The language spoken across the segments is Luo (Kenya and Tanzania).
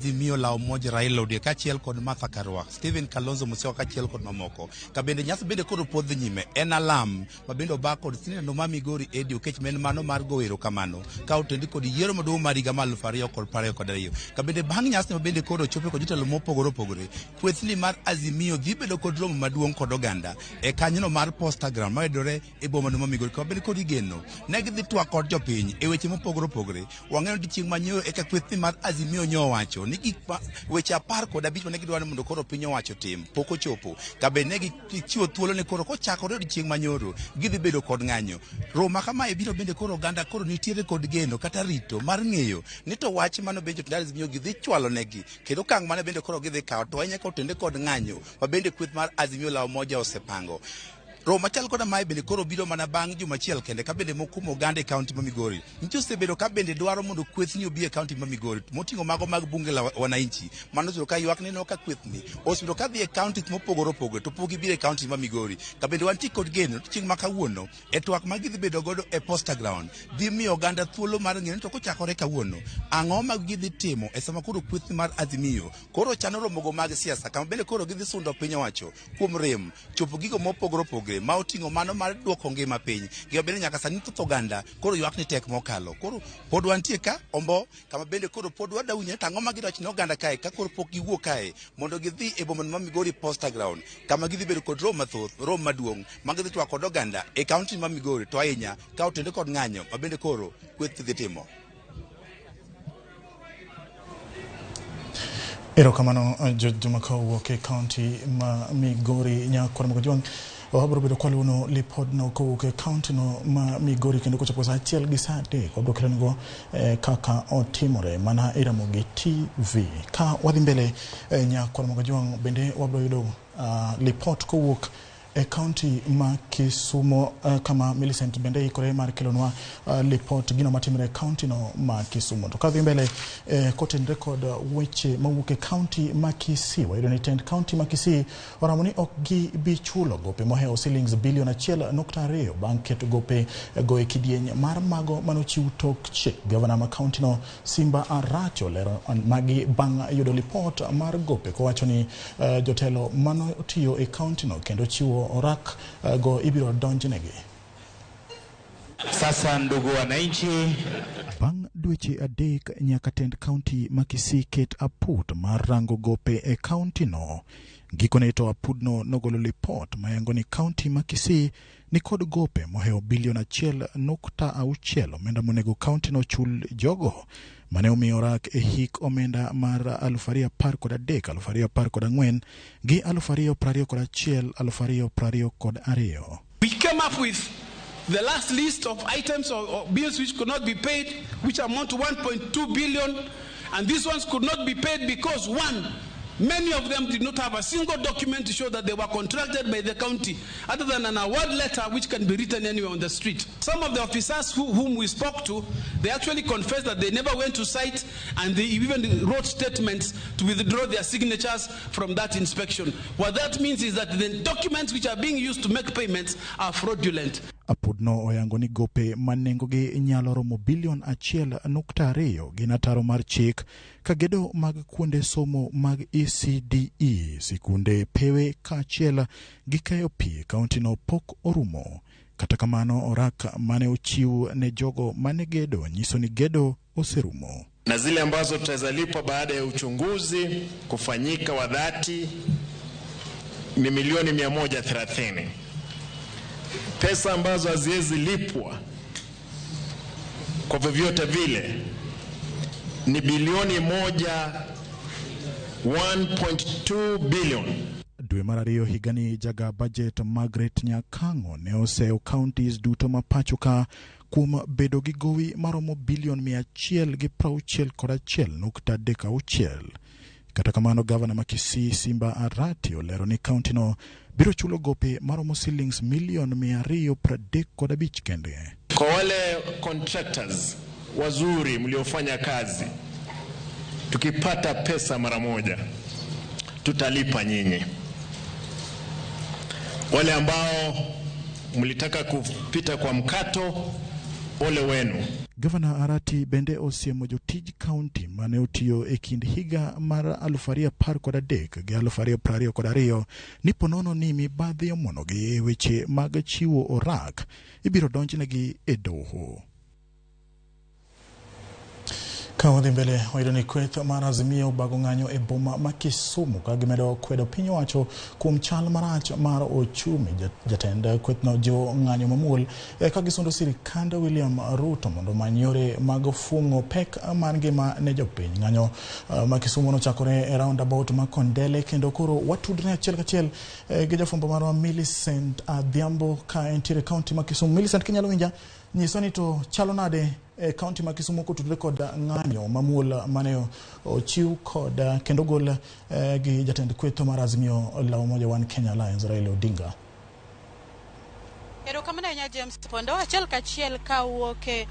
Azimio la Umoja Raila Odinga kaachiel kod Martha Karua, Stephen Kalonzo Musyoka kaachiel kod mamoko. Ka bende nyasi bende koro pod dhi nyime en alam ma bende oba kod sinema ma Migori Eddie Oketch ma en mano mar goyo erokamano ka otendi kod yiero maduong' mar higa mar 2022. Ka bende bang' nyasi ma bende koro ochope kod jotelo mopogore opogore, kwethni mar Azimio dhi bedo kod romo maduong' kod oganda e kanyono mar Posta Ground mayudore e boma no ma Migori kama bende koro igeno ne gidhi twak kod jopiny e weche mopogore opogore. Wang'eyo ni chieng' manyoro eka kwethni mar Azimio nyo owacho ni gik ma weche 15 mane gidwaro ni mondo koro piny owacho tim pok ochopo. Ka bende ne gichiwo thuolo ni koro kochakore odiechieng' manyoro gidhi bedo kod ng'anyo. Romo ma kamae biro bende koro oganda koro nitiere kod geno kata rito mar ng'eyo ni to wach mano bende jotend Azimio gi dhi chwalo negi kendo okang' mane bende koro gidhi kawo to ahinya kotende kod ng'anyo ma bende kweth mar Azimio la Umoja osepango. Romo machal koda mae bende koro biro mana bang' juma achiel kende ka bende moko kuom oganda e kaunti ma Migori nitie osebedo ka bende dwaro mondo kwethni obi e kaunti ma Migori moting'o mago mag bunge la wananchi mano osebedo ka ywak neno ka kwethni osebedo ka dhi e kaunti mopogore opogore to pok gibiro e kaunti ma Migori. Ka bende wantie kod geno chieng' ma kawuono e twak ma gidhi bedo godo e Posta Ground dhi miyo oganda thuolo mar ng'eyo ni to kochakore kawuono ang'o ma gidhi timo e sama koro kwethni mar Azimio koro chano romogo mag siasa kama bende koro gidhi sundo piny owacho kuom rem chopo gigo mopogore opogore ma oting'o mano mar duoko ngima piny. Gima bende nyaka sani thoth oganda koro ywak ni tek mokalo. Koro pod wantie ka Ombo kama bende koro pod wadawinjo ni to ang'o ma giwacho ne oganda kae ka koro pok giwuok kae mondo gidhi e boma ma Migori Posta Ground kama gidhi bedo kod romo mathoth, romo maduong' ma gidhi twak kod oganda e kaunti ma Migori to ahinya ka otende kod ng'anyo ma bende koro kweth dhi timo. Erokamano George Juma ka owuok e kaunti ma Migori. Nyakwar Mogajwang' wabiro bedo kwaluwono lipodno kowuok e kaunti no ma Migori kendo kochopo saa 1 gi saa 3 wabiro kelonigo kaka otimore mana e Ramogi TV. Ka wadhi mbele Nyakwar Mogajwang' bende wabiro yudo lipot kowuok e kaunti ma Kisumo kama Millicent bende ikore mar kelonwa lipot gino matimore e kaunti no ma Kisumo. To kadhi mbele kotenre kod weche mawuok e kaunti ma Kisii, wayudo ni tend kaunti ma Kisii oramo ni ok gibi chulo gope mohewo silings bilion 1.2 bang' keto gope go e kidieny mar mago manochiw tok chik. Gavana ma kaunti no Simba Arati olero magi bang' yudo lipot mar gope kowacho ni jotelo manotiyo e kaunti no kendo chiwo orak go ibiro donjnegi. Sasa ndugu wananchi, bang' dweche 3 nyaka tend kaunti ma Kisii ket aput mar rango gope e kaunti no. Gikone to apudno nogolo lipot mayango ni kaunti ma Kisii ni kod gope mohewo bilion 1.6 omenda monego kaunti no chul jogo mane omiyo orak e hik omenda mar 2013, 2014 gi 2021, 2022. We came up with the last list of items or bills which could not be paid, which amount to 1.2 billion, and these ones could not be paid because, one, many of them did not have a single document to show that they were contracted by the county, other than an award letter which can be written anywhere on the street. Some of the officers whom we spoke to, they actually confessed that they never went to site, and they even wrote statements to withdraw their signatures from that inspection. What that means is that the documents which are being used to make payments are fraudulent. Apudno oyango ni gope ma nengogi nyalo romo bilion 1.2 gin ataro mar chik ka gedo mag kuonde somo mag ECDE, sikunde pewe kaachiel gi keyo pi e kaunti no pok orumo. Kata kamano orak mane ochiw ne jogo mane gedo nyiso ni gedo oserumo. Na zile ambazo tutazalipa baada ya uchunguzi kufanyika wa dhati ni milioni 130. Pesa ambazo haziwezi lipwa kwa vyovyote vile ni bilioni moja, 1.2 billion. Dwe mar ariyo higani jaga budget Margaret Nyakang'o ne oseyo counties duto ma pacho ka kuom bedo gi gowi maromo bilion 161.36. Kata kamano gavana ma Kisii Simba Arati olero ni kaunti no biro chulo gope maromo silings milion 235 kende. Kwa wale contractors wazuri mliofanya kazi, tukipata pesa mara moja tutalipa nyinyi. Wale ambao mlitaka kupita kwa mkato, ole wenu. Gavana Arati bende osiemo jotij kaunti mane otiyo e kind higa mar 2013 gi 2022 ni ponono ni mibadhi omonogi e weche mag chiwo orak ibiro donjnegi e doho. Ka wadhi mbele, wayudo ni kweth mar Azimio obago ng'anyo e boma ma Kisumu ka gimedo kwedo piny owacho kuom chal marach mar ochumi. Jatend kwethno jiwo ng'anyo mamuol ka gisundo sirikand William Ruto mondo omany yore mag fung'o pek mar ngima ne jopiny. Ng'anyo ma Kisumu nochakore e roundabout ma Kondele, kendo koro watudre achiel kachiel gi jafwambo marwa Millicent Adhiambo ka entiere e kaunti ma Kisumu. Millicent, kinyalo winja, nyiswa ni to chalo nade e kaunti ma Kisumu kotudore kod ng'anyo mamuol mane ochiw kod kendo gol gi jatend kweth mar Azimio la Umoja One Kenya Alliance Raila Odinga? Erokamano ahinya, James Pondo. Achiel kachiel kawuok e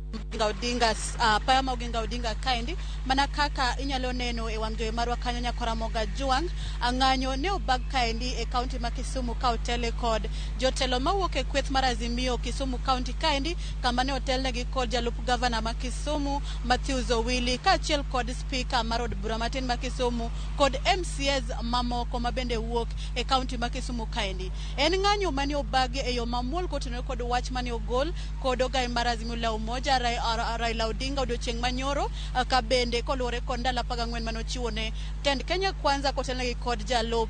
Oginga Odinga, apaya ma Oginga Odinga kaendi, mana kaka inyalo neno e wang' jowi marwa kanyo, nyakwara Moga Jwang', ng'anyo ne obag kaendi e kaunti ma Kisumu ka otele kod jotelo mawuok e kweth mar Azimio Kisumu kaunti kaendi, kama ne otelnegi kod jalup gavana ma Kisumu Matthews Owili, kaachiel kod spika mar od bura matin ma Kisumu kod MCAs mamoko mabende wuok e kaunti ma Kisumu kaendi. En ng'anyo mane obag e yo mamuol kotenore kod wach mane ogol kod ogai mar Azimio la Umoja Raila Odinga odiochieng' manyoro, ka bende koluwore kod ndalo 14 mane ochiwo ne tend Kenya Kwanza kotelnegi kod jalup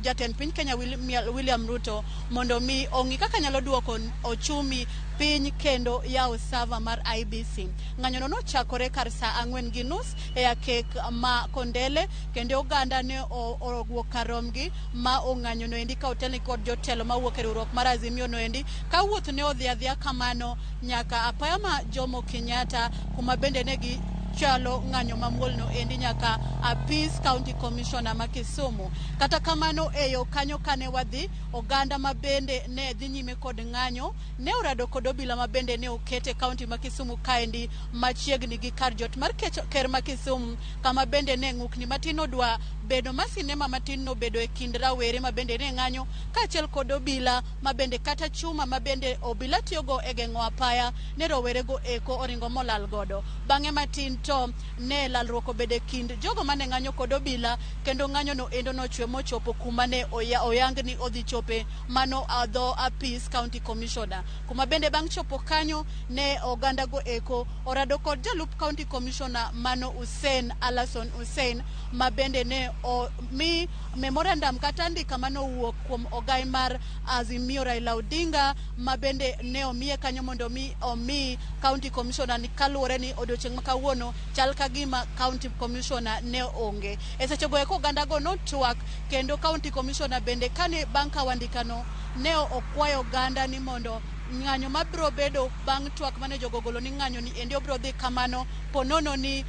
jatend piny Kenya William Ruto mondo mi ong'i kaka nyalo duoko ochumi piny kendo yawo server mar IEBC. Ng'anyono nochakore kar saa 4:30 e akek ma Kondele, kendo oganda ne owuok kar romgi ma ong'anyo noendi ka otelnegi kod jotelo mawuok e riwruok mar Azimio noendi, ka wuoth ne odhi adhiya kamano nyaka apaya ma Jomo Kenyatta, kuma bende ne gi chalo ng'anyo mamuol no endi nyaka apis county commissioner ma Kisumu. Kata kamano, e yo kanyo kane wadhi, oganda ma bende ne dhi nyime kod ng'anyo ne orado kod obila ma bende ne oket e kaunti ma Kisumu kaendi machiegni gi kar jot mar ker ma Kisumu, kama bende ne ng'ukni matin odwa bedo ma sinema matin nobedo e kind rawere ma bende ne ng'anyo kaachiel kod obila, ma bende kata chuma ma bende obila tiyogo e geng'o apaya ne rowerego eko oringo molal godo. Bang'e matin to ne lalruok obedo e kind jogo mane ng'anyo kod obila, kendo ng'anyo no endo nochwe mochopo kuma ne oyang ni odhi chope, mano dho apis county commissioner, kuma bende bang' chopo kanyo ne oganda go eko orado kod jalup county commissioner mano Hussein Alason Hussein, ma bende ne omi memorandum kata andika manowuok kuom ogai mar Azimio Raila Odinga, ma bende ne omiye kanyo mondo mi omi county commissioner ni kaluwore ni odiochieng' ma kawuono chal ka gima county commissioner ne onge. E sechego eko oganda go notwak, kendo county commissioner bende kane bang' kawo andikano ne okwayo oganda ni mondo ng'anyo mabiro bedo bang' twak mane jogo ogolo ni ng'anyo ni endi obiro dhi kamano ponono ni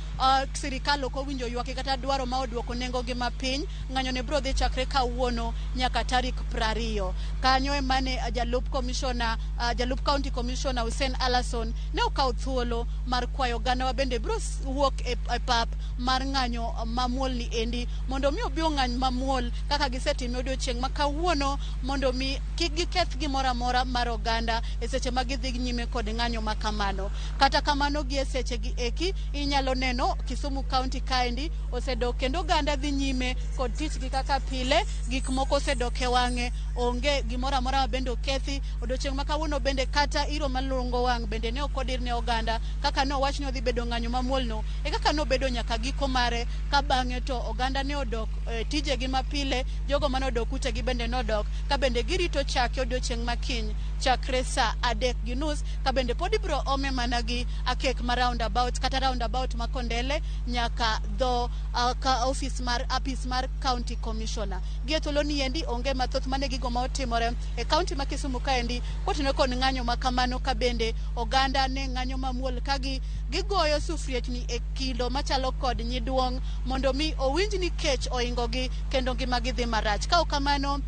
sirikal ok owinjo ywak kata dwaro ma oduoko nengo gi mapiny. Ng'anyo ne biro dhi chakre kawuono nyaka tarik 20. Kanyo emane jalup commissioner, jalup county commissioner Hussein Alason ne okawo thuolo mar kwayo oganda wa bende biro wuok e pap mar ng'anyo mamuol ni endi mondo mi obi ong'any mamuol kaka gisetime odiochieng' ma kawuono, mondo mi kik giketh gimoro amora mar oganda e seche ma gidhi nyime kod ng'anyo ma kamano. Kata kamano, gi e seche gi eki inyalo neno Kisumu County kaendi osedok kendo oganda dhi nyime kod tichgi kaka pile. Gik moko osedok e wang'e, onge gimoro amora ma bende okethi odiochieng' ma kawuono. Bende kata iro malungo wang' bende ne ok odir ne oganda kaka ne owach ni odhi bedo ng'anyo mamuol no e kaka nobedo nyaka giko mare, ka bang'e to oganda ne odok e tijegi mapile. Jogo mane odok utegi bende nodok, ka bende girito chake odiochieng' ma kiny chakre sa 3:30, ka bende pod ibiro ome mana gi akek ma roundabout kata roundabout ma Kondele nyaka dho ka ofis mar apis mar county commissioner. Gi e thuolo ni endi onge mathoth mane gigo ma otimore e kaunti ma Kisumu kaendi kotenore kod ng'anyo ma kamano, ka bende oganda ne ng'anyo mamuol ka gi gigoyo sufriechni e kido machalo kod nyiduong' mondo mi owinj ni kech oingogi kendo ngimagi dhi marach. Ka ok kamano,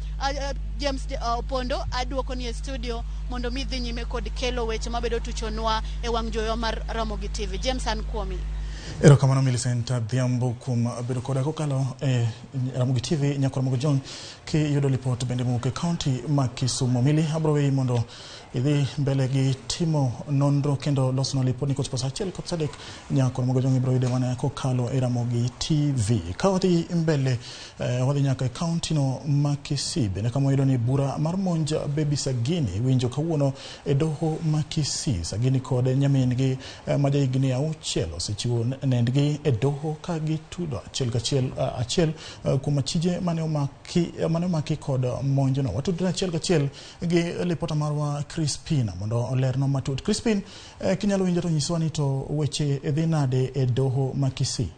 James Opondo, aduoko ni e studio mondo mi dhi nyime kod kelo weche mabedo tuchonwa e wang' joyo mar Ramogi TV. James, an kuomi. Erokamano, Millicent Adhiambo, kuom bedo koda kokalo e Ramogi TV. Nyakwa Ramogi John, kiyudo lipot bende mowuok e kaunti ma Kisumu. Mili, abro weyi mondo idhi mbele gi timo nonro kendo loso lipod kochopo saa 1 kod saa 3 nyako Ramogi ibiro yude mana kokalo e Ramogi TV. Ka wadhi mbele wadhi nyaka e kaunti no ma Kisii bende kama wayudo ni bura mar monj Baby Sagini winjo kawuono e doho ma Kisii. Sagini kod nyamin-gi ma jahigni 6 osechiwo nendgi e doho ka gitudo achiel kachiel achiel kuom achije mane omaki kod monjno. Watudre achiel kachiel gi lipota marwa Crispina mondo olerno matut. Crispin, kinyalo winjo to nyiswa ni to weche dhi nade e doho ma Kisii?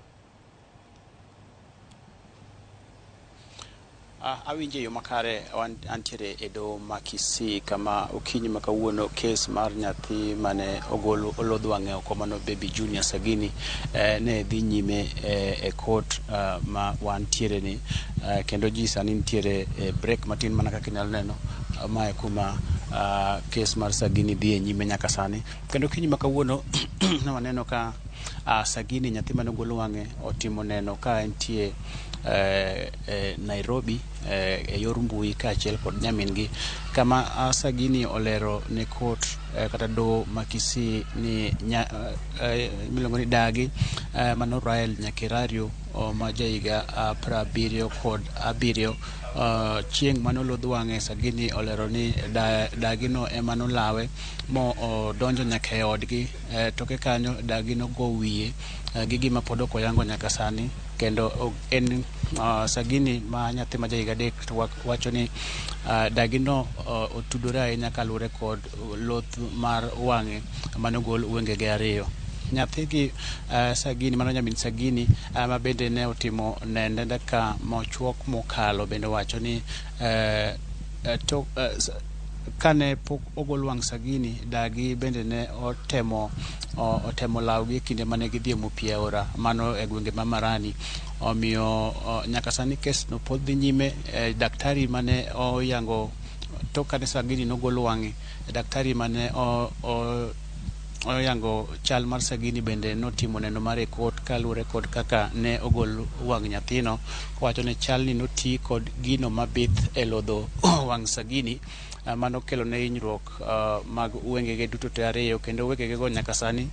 Awinjo yo makare antiere e doho ma Kisii kama okinyi ma kawuono kes mar nyathi mane ogolo olodh wang'e oko mano Baby Junior Sagini ne dhi nyime e court ma wantiere ni kendo ji sani nitiere e break matin mana kaka inyalo neno mae kuma kes mar Sagini dhi e nyime nyaka sani. Kendo okinyi ma kawuono ne waneno ka Sagini nyathi mane ogolo wang'e otimo neno ka entie Nairobi e yor mbui kaachiel kod nyamin-gi kama Sagini olero ne court kata doho ma Kisii ni miluongo ni dagi mano Rael Nyakerario ma jahiga 77 chieng' mane olodh wang'e. Sagini olero ni dagino ema nolawe mo odonjo nyaka e odgi. Toke kanyo dagi nogo wiye gi gima pod ok oyango nyaka sani. Kendo en Sagini ma nyathi ma jahiga 3 to wacho ni dagino otudore ahinya kaluwore kod loth mar wang'e mane ogol wengege 2. Nyathigi Sagini mano nyamin Sagini ma bende ne otimo nende dakika machuok mokalo bende wacho ni kane pok ogol wang' Sagini, dagi bende ne otemo lawgi e kinde mane gidhi e pi aora mano e gwenge ma Marani. Omiyo nyaka sani kes no pod dhi nyime. Daktari mane oyango tok kane Sagini nogol wang'e, daktari mane oyango chal mar Sagini bende notimo neno mar e court kaluwore kod kaka ne ogol wang' nyathino, kowacho ni chal ni noti kod gino mabith e lodho wang' Sagini mano kelo ne hinyruok mag wengege duto te 2 kendo wengege go nyaka sani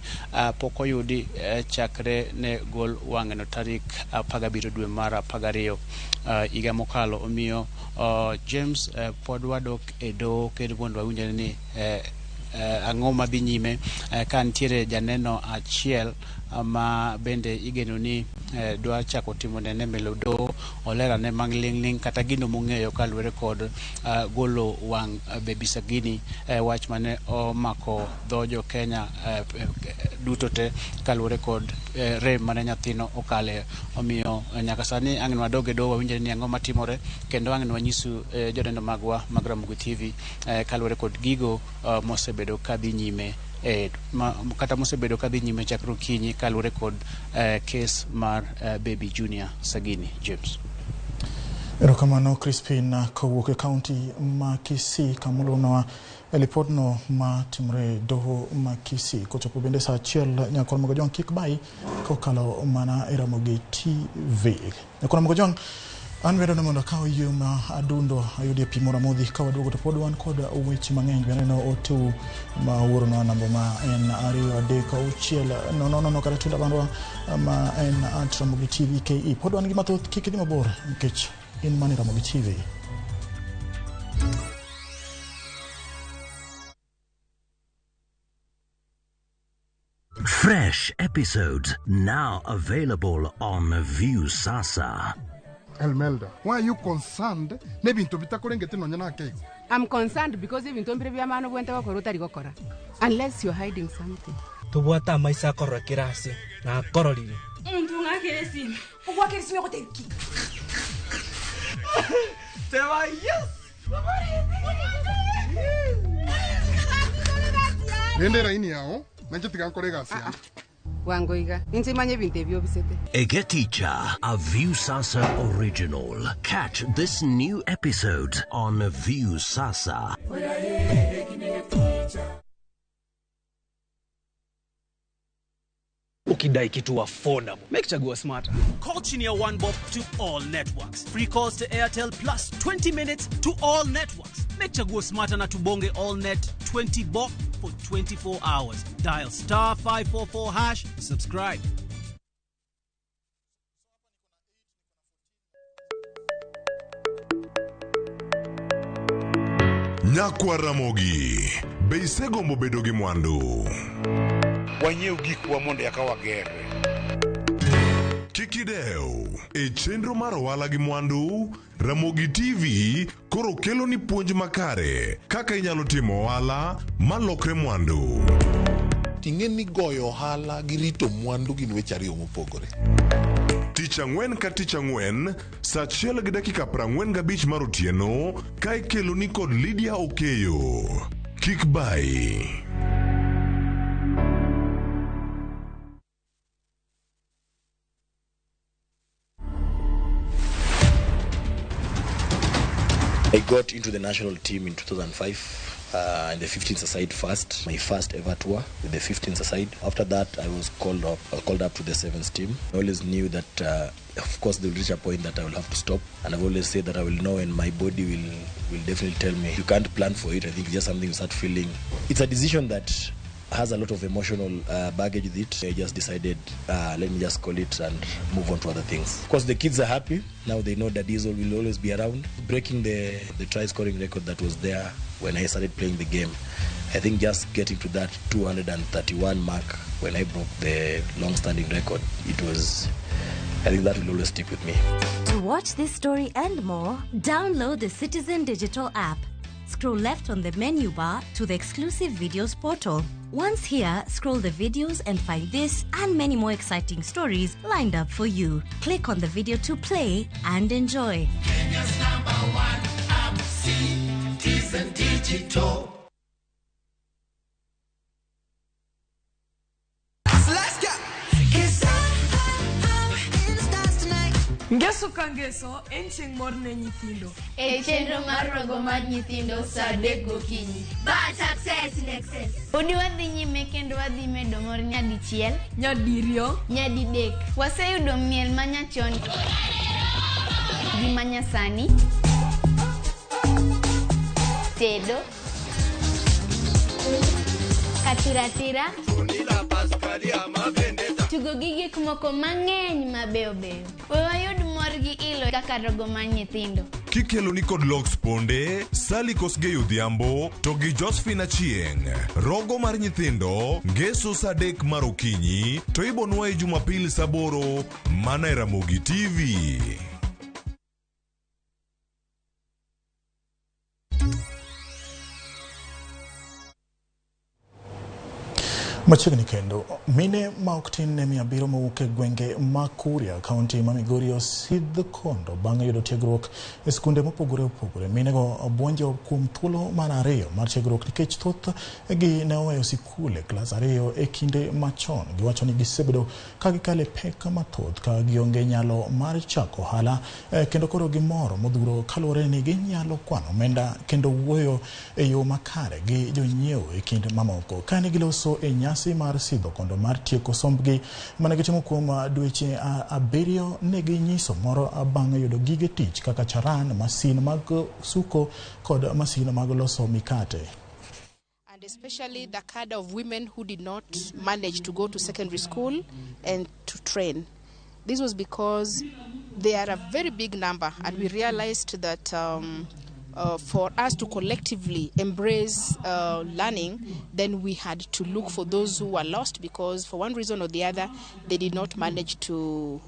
pok oyudi chakre ne gol wang'e no tarik 17 dwe mar 12 higa mokalo. Omiyo James pod wadok e doho kendo mondo wawinj ni ang'o madhi nyime ka nitiere janeno achiel ma bende igeno ni dwa chako timo nene mbele doho olerane maling'ling' kata gino mong'eyo kaluwore kod golo wang' Baby Sagini, wach mane omako dho jo Kenya duto te kaluwore kod rem mane nyathino okale. Omiyo nyaka sani ang' nwadog e doho wawinj ni ang'o matimore kendo ang' nwanyisu joneno magwa mag Ramogi TV kaluwore kod gigo mosebedo kadhi nyime kata mosebedo kadhi nyime chakre okinyi kaluwore kod kes mar Baby Junior Sagini. James. Erokamano Crispin kowuok e kaunti ma Kisii kamuluonwa e lipodno ma timore doho ma Kisii. Kochopo bende saa 1 nyakor Mogojwang' kik bayi kokalo mana e Ramogi TV. Nyakor Mogojwang' an wendo ni mondo akaw yie ma adundo ayudie pi moro amodhi. Ka waduogo to pod wan kod weche mang'eny. Bende neno oteu ma wuoronwa namba ma en 2 3 6 0 0 kata tunda bandwa ma en @Ramogi TV KE. Pod wan gi mathoth, kik idhi mabor nikech in mana Ramogi TV. Fresh episodes now available on Viusasa. Elmelda, why are you concerned? Nebinto bitakorengete nonya na kego. I'm concerned because even tombire bya mano bwente bakora utari gokora. Unless you're hiding something. Tubwata maisa korora kirasi na kororire. Muntu ngakere sime. Ugwakere sime goteki. Teba yes. Rende raini yao, nanje tigankorega sia. Wangoiga, inche manye binte byo bisete. Egeticha, a Viusasa original. Catch this new episode on Viusasa. Ukidai kitu affordable, make Chagua smarter. Call Chini ya 1 bob to all networks. Free calls to Airtel plus 20 minutes to all networks. Make Chagua smarter na tubonge all net 20 bob for 24 hours. Dial star 544 hash, subscribe. Nyakwa Ramogi, be isegombo bedo gi mwandu? Wanyiew gikwa mondo eka wagerre. Kik idew, e chenro mar ohala gi mwandu, Ramogi TV koro kelo ni puonj makare kaka inyalo timo ohala malokre mwandu. Ting'e ni goyo ohala gi rito mwandu gin weche ariyo mopogore. Tich ang'wen ka tich ang'wen, saa 1:45 mar otieno, ka ikelo ni kod Lydia Okeyo. Kik bai. I got into the national team in 2005 in the 15s aside first, my first ever tour with the 15s aside. After that, I was called up to the sevens team. I always knew that, of course, there will reach a point that I will have to stop. And I've always said that I will know, and my body will definitely tell me. You can't plan for it. I think it's just something you start feeling. It's a decision that has a lot of emotional baggage with it. I just decided, let me just call it and move on to other things. Of course, the kids are happy. Now they know that Diesel will always be around. Breaking the try-scoring record that was there when I started playing the game. I think just getting to that 231 mark when I broke the long-standing record, it was, I think that will always stick with me. To watch this story and more, download the Citizen Digital app. Scroll left on the menu bar to the exclusive videos portal. Once here, scroll the videos and find this and many more exciting stories lined up for you. Click on the video to play and enjoy. Kenya's number one app, Citizen Digital. Let's go. Ngeso ka ngeso en chieng' mor ne nyithindo. E chenro mar rogo mar nyithindo saa 3 gokinyi. Bad success in excess. Podi wadhi nyime kendo wadhi medo mor nyadichiel, nyadiriyo, nyadidek. Waseyudo miel manyachon gi manyasani, tedo, katiratira, tugo gi gik moko mang'eny mabeyo beyo. We wayud mor gi ilo kaka rogo mar nyithindo. Kikelo ni kod Lox Ponde, Sally Kosgei Odhiambo to gi Josephine Achieng'. Rogo mar nyithindo, ngeso saa 3 mar okinyi to ibonwa e Jumapil saa 8 mana e Ramogi TV. Machiegni kendo, mine ma ok tin ne 700 mowuok e gwenge ma Kuria, kaunti ma Migori osidh kondo bang' yudo tiegruok e skunde mopogore opogore. Minego buonjo kuom thuolo mar 2 mar tiegruok nikech thoth gi ne oweyo sikul e klas 2 e kinde machon. Giwacho ni gisebedo ka gikale pek mathoth ka gionge nyalo mar chako ohala kendo koro gimor modhuro kaluwore ni ginyalo kwano omenda kendo wuoyo e yo makare gi jonyiewo e kind mamoko. Kane giloso e nyasi mar sidho kondo mar tieko sombgi mane gitimo kuom dweche 7 ne ginyiso moro bang' yudo gige tich kaka charan, masin mag suko kod masin mag loso mikate. And especially the cadre of women who did not manage to go to secondary school and to train. This was because they are a very big number, and we realized that for us to collectively embrace learning, then we had to look for those who were lost because for one reason or the other, they did not manage to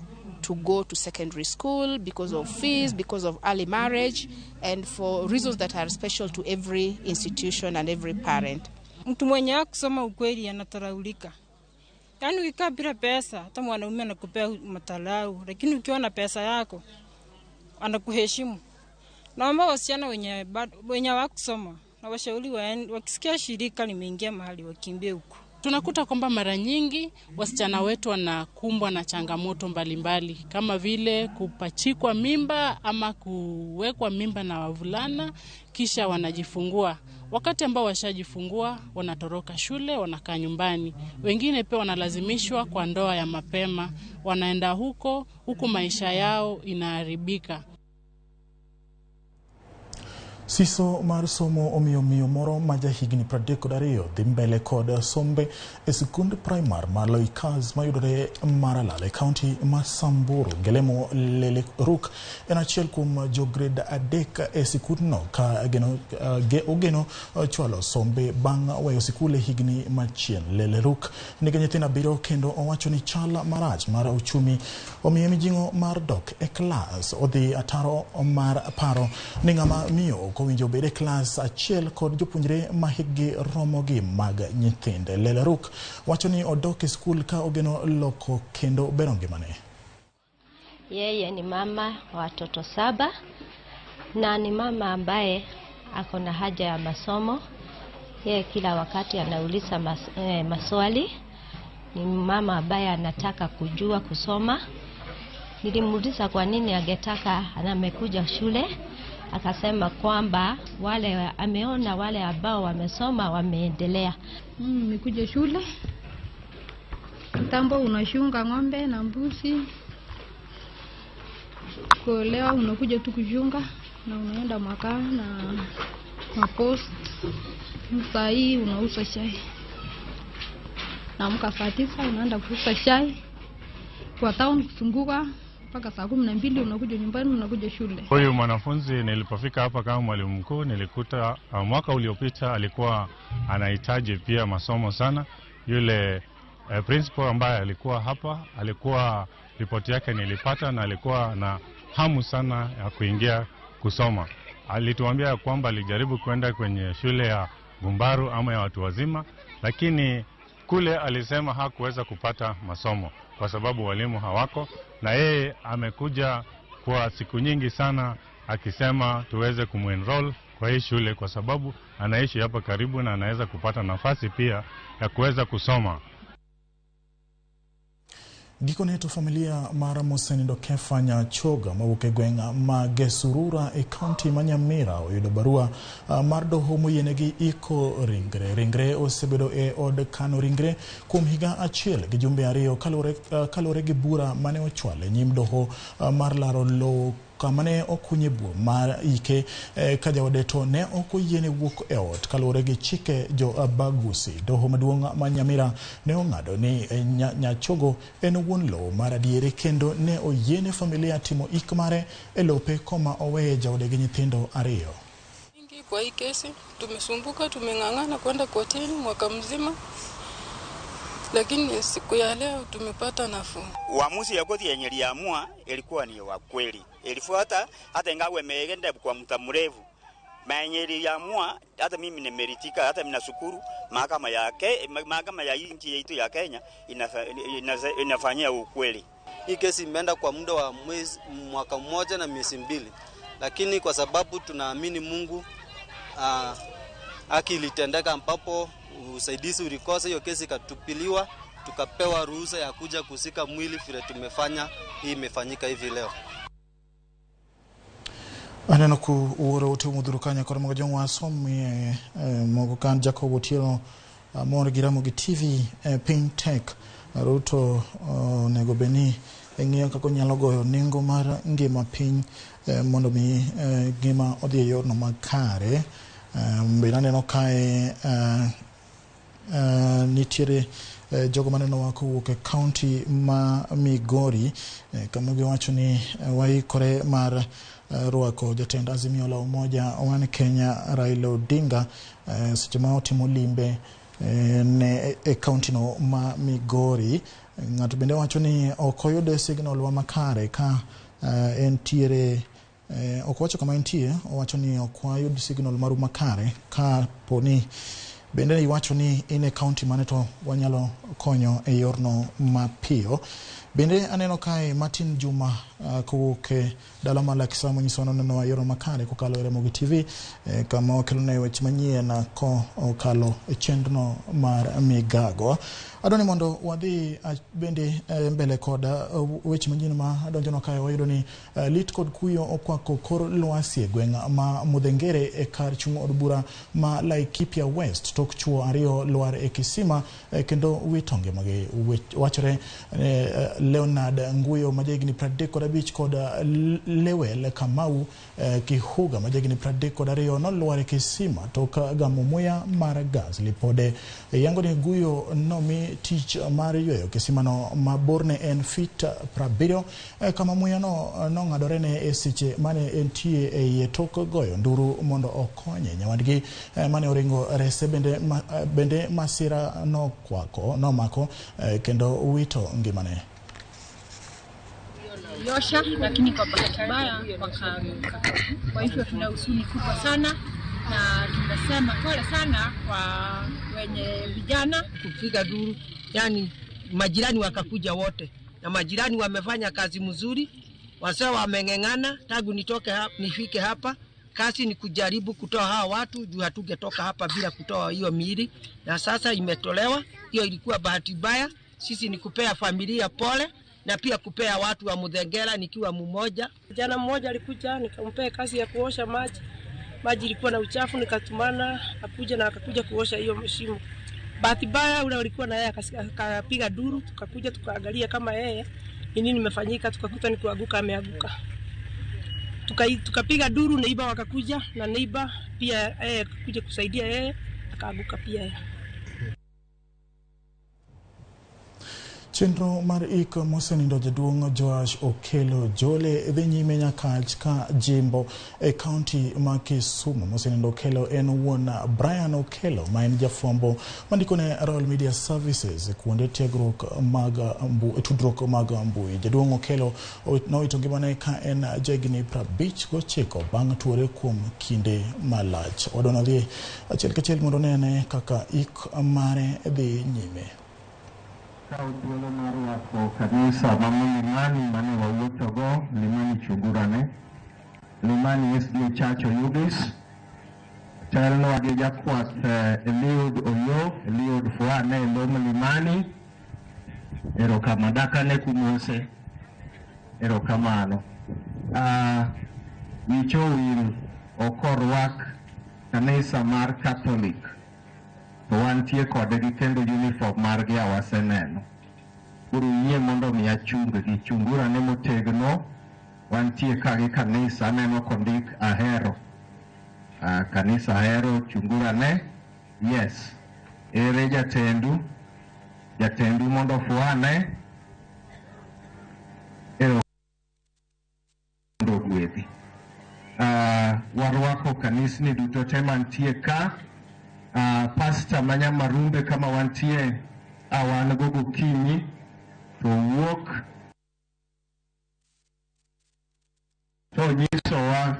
go to secondary school because of fees, because of early marriage, and for reasons that are special to every institution and every parent. Mtu mwenye hakusoma ukweli anataraulika. Yaani ukikaa bila pesa, hata mwanaume anakupea matalau, lakini ukiwa na pesa yako, anakuheshimu. Naomba wasichana wenye hawakusoma na washauri wakisikia shirika limeingia mahali wakimbie huko. Tunakuta kwamba mara nyingi wasichana wetu wanakumbwa na changamoto mbalimbali mbali, kama vile kupachikwa mimba ama kuwekwa mimba na wavulana kisha wanajifungua. Wakati ambao washajifungua wanatoroka shule, wanakaa nyumbani. Wengine pia wanalazimishwa kwa ndoa ya mapema, wanaenda huko huku maisha yao inaharibika. Siso mar somo omiyo miyo moro ma jahigni 32 dhi mbele kod sombe e sikund primar mar Loikaz mayudore Maralal e kaunti ma Samburu. Gelemo Leleruk en achiel kuom jo grade 3 e sikundno ka ogeno chwalo sombe bang' weyo sikul e higni machien. Leleruk nigi nyithindo 7 kendo owacho ni chal marach mar uchumi omiye mijing'o mar dok e klas. Odhi ataro mar paro ni ng'ama miyo ok owinjo obed e klas achiel kod jopuonjre ma hikgi romo gi mag nyithinde. Leleruk wacho ni odok e skul ka ogeno loko kendo bero ngimane. Yeye ni mama wa watoto 7 na ni mama ambaye ako na haja ya masomo. Yeye kila wakati anauliza maswali. Ni mama ambaye anataka kujua kusoma. Nilimuuliza kwa nini angetaka na amekuja shule, akasema kwamba wale ameona wale ambao wamesoma wameendelea. Nimekuja shule kitambo, unashunga ng'ombe na mbuzi. Kuolewa unakuja tu kushunga na unaenda makaa na mapost. Saa hii unauza chai. Naamka saa 9 unaenda kuuza chai kwa town, kusunguka mpaka saa 12 unakuja nyumbani, unakuja shule. Huyu mwanafunzi nilipofika hapa kama mwalimu mkuu nilikuta mwaka uliopita alikuwa anahitaji pia masomo sana. Yule principal ambaye alikuwa hapa, alikuwa ripoti yake nilipata, na alikuwa na hamu sana ya kuingia kusoma. Alituambia kwamba alijaribu kwenda kwenye shule ya Gumbaru ama ya watu wazima, lakini kule alisema hakuweza kupata masomo kwa sababu walimu hawako, na yeye amekuja kwa siku nyingi sana akisema tuweze kumuenroll kwa hii shule kwa sababu anaishi hapa karibu na anaweza kupata nafasi pia ya kuweza kusoma. Gikone to familia mar Mosenindo Kefa Nyachoga mawuok e gweng' ma Gesurura e kaunti ma Nyamira oyudo barua mar doho moyienegi iko ringre. Ringre osebedo e od kano ringre kuom higa 1 gi jumbe 2 kaluwore gi bura mane ochwal e nyim doho mar laro lowo kama ne okunye buo mar ike ka jaode to ne ok oyiene wuok e ot kaluwore gi chike jo Bagusi. Doho maduong' ma Nyamira ne ong'ado ni Nyachogo en wuon lowo mar adieri kendo ne oyiene familia timo ik mare e lope koma oweye jaode gi nyithindo 2. Kwa hii kesi tumesumbuka, tumeng'ang'ana kwenda kotini mwaka mzima, lakini siku ya leo tumepata nafuu. Uamuzi ya koti yenye iliamua ilikuwa ni wa kweli. Ilifuata hata ingawa imeenda kwa muda mrefu. Maenye iliamua hata mimi nimeritika, hata ninashukuru mahakama yake, mahakama ya nchi yetu ya Kenya inafanyia ukweli. Hii kesi imeenda kwa muda wa mwaka 1 na miezi 2, lakini kwa sababu tunaamini Mungu, haki ilitendeka ambapo usaidizi ulikosa, hiyo kesi ikatupiliwa, tukapewa ruhusa ya kuja kusika mwili vile tumefanya. Hii imefanyika hivi leo. Aneno ku wuoro ote modhuro kanya kod mogo jong'wa somie moko kan Jacob Otieno mor gi Ramogi TV piny tek. Ruto onego bed ni ng'iyo kaka onyalo goyo nengo mar ngima piny mondo mi ngima odhi e yorno makare. Bende aneno kae nitiere jogo manenowa kowuok e kaunti ma Migori kama giwacho ni waikore mar rwako jatend Azimio la Umoja One Kenya Raila Odinga seche ma otimo limbe ne e kaunti no ma Migori. Ng'ato bende wacho ni ok oyudo signal wa makare ka entiere ok owacho kama entie, owacho ni ok wayud signal maru makare ka poni bende iwacho ni in e kaunti mane to wanyalo konyo e yorno mapiyo. Bende aneno kae Martin Juma kowuok e dala mar Lakisamo nyiso noneno yoro makare kokalo e Ramogi TV kama wakelone weche manyien kokalo e chenro mar migago. Adwa ni mondo wadhi bende mbele kod weche manyien ma donjonwa kae. Wayudo ni lit kod kuyo okwako kor lwasi e gweng' ma Mudhengere e kar chung' od bura ma Laikipia West tok chuo ariyo lwar e kisima kendo wito ngimagi. Wachore Leonard Nguyo ma jahigni 35 kod Lewel Kamau Kihuga ma jahigni 32 nolwar e kisima tok gamo muya mar gas. Lipode yango ni Nguyo nomi tich mar yweyo kisimano ma borne en fit 70 kama muya no nong'adore ne e seche mane entie e iye tok goyo nduru mondo okonye. Nyawadgi mane oringo rese bende masira nomako kendo wito ngimane. Yosha, lakini kwa bahati mbaya wakaanguka. Kwa hivyo tuna huzuni kubwa sana na tunasema pole sana kwa wenye vijana kupiga duru, yani majirani wakakuja wote, na majirani wamefanya kazi mzuri, wazee wameng'eng'ana tangu nitoke hapa nifike hapa. Kazi ni kujaribu kutoa hawa watu juu hatungetoka hapa bila kutoa hiyo miili, na sasa imetolewa. Hiyo ilikuwa bahati mbaya. Sisi ni kupea familia pole na pia kupea watu wa Mudhengera nikiwa mmoja. Jana mmoja alikuja nikampea kazi ya kuosha maji. Maji ilikuwa na uchafu, nikatumana akuja na akakuja kuosha hiyo shimo. Bahati mbaya ule alikuwa na yeye akapiga duru, tukakuja tukaangalia kama yeye ni nini imefanyika, tukakuta ni kuanguka, ameanguka. Tukapiga duru, neiba wakakuja na neiba pia yeye akakuja kusaidia yeye, akaanguka pia yeye. Chenro mar ik mosenindo jaduong' Joash Okello Jole dhi nyime nyaka ka jimbo e kaunti ma Kisumu. Mosenindo Okello en wuon Brian Okello ma en jafwambo mandiko ne Royal Media Services kuonde tiegruok mag tudruok mag mbui. Jaduong' Okello nowito ngimane ka en jahigni 59 bang' tuore kuom kinde malach. Wadwa dhi achiel kachiel mondo nene kaka ik mare dhi nyime. Kawo thuolo mar rwako kanisa ma Mlimani mane wawuothogo, Mlimani Chungurane, Mlimani SDA Church Oyugis, telnwa gi jakwath Eliud Oyo, Eliud Fuane e lo Mlimani. Erokamano, dakane kumose, erokamano. Wich owil ok orwak kanisa mar Catholic, to wantie kodgi kendo uniform margi awaseneno. Koro yie mondo mi achung-gi, chungurane motegno. Wantie ka gi kanisa, aneno kondik Ahero. Kanisa Ahero, chungurane. Yes. Ere jatendu? Jatendu mondo fuane. Ero mondo ogwedhi. Warwako kanisni duto te mantie ka. Pastor Manyamarumbe kama wantie wan go gokinyi to wuok to nyisowa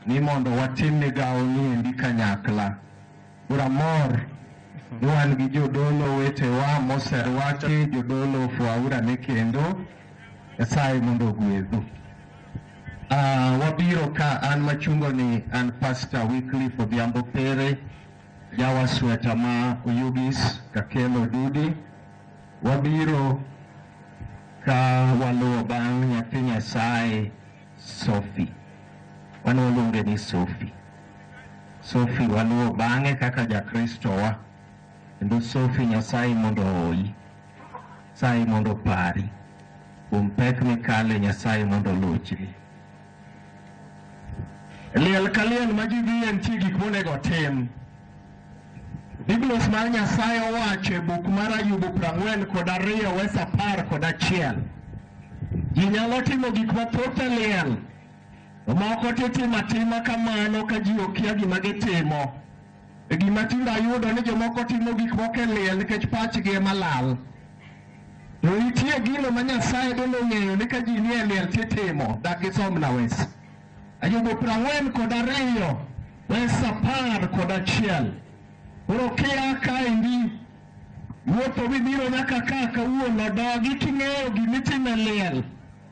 ni mondo watim migawo ni endi kanyakla. Koro amor ni wan gi jodolo wetewa moserwaki, jodolo fwaurane kendo Nyasaye mondo ogwedhu. Wabiro ka an machungo ni an Pastor Wycliffe Odhiambo Pere, jawa sweta ma Oyugis Kakelo Dudi. Wabiro ka waluwo bang' nyathi Nyasaye Sophie. Wan waluonge ni Sophie. Sophie waluwo bang'e kaka Jakristo wa. Kendo Sophie Nyasaye mondo ohoyi, Nyasaye mondo opari. Kuom pek mikale Nyasaye mondo olochni. Liel ka liel ma ji dhiye nitie gik monego otim. Biblos mar Nyasaye owacho e buk mar Ayubu 42 wes 11. Ji nyalo timo gik mathoth e liel, to moko titimo atima kamano ka ji okia gima gitimo. E gima tinde ayudo ni jomoko timo gik moko e liel nikech pachgi ema lal. To nitie gino ma Nyasaye bende ong'eyo ni ka ji nie liel titimo. Dak gisomna wes. Ayubu 42 wes 11. Koro kia kaendi Wuotho mibiro nyaka ka kawuono dogi king'eyo gimitimo e liel.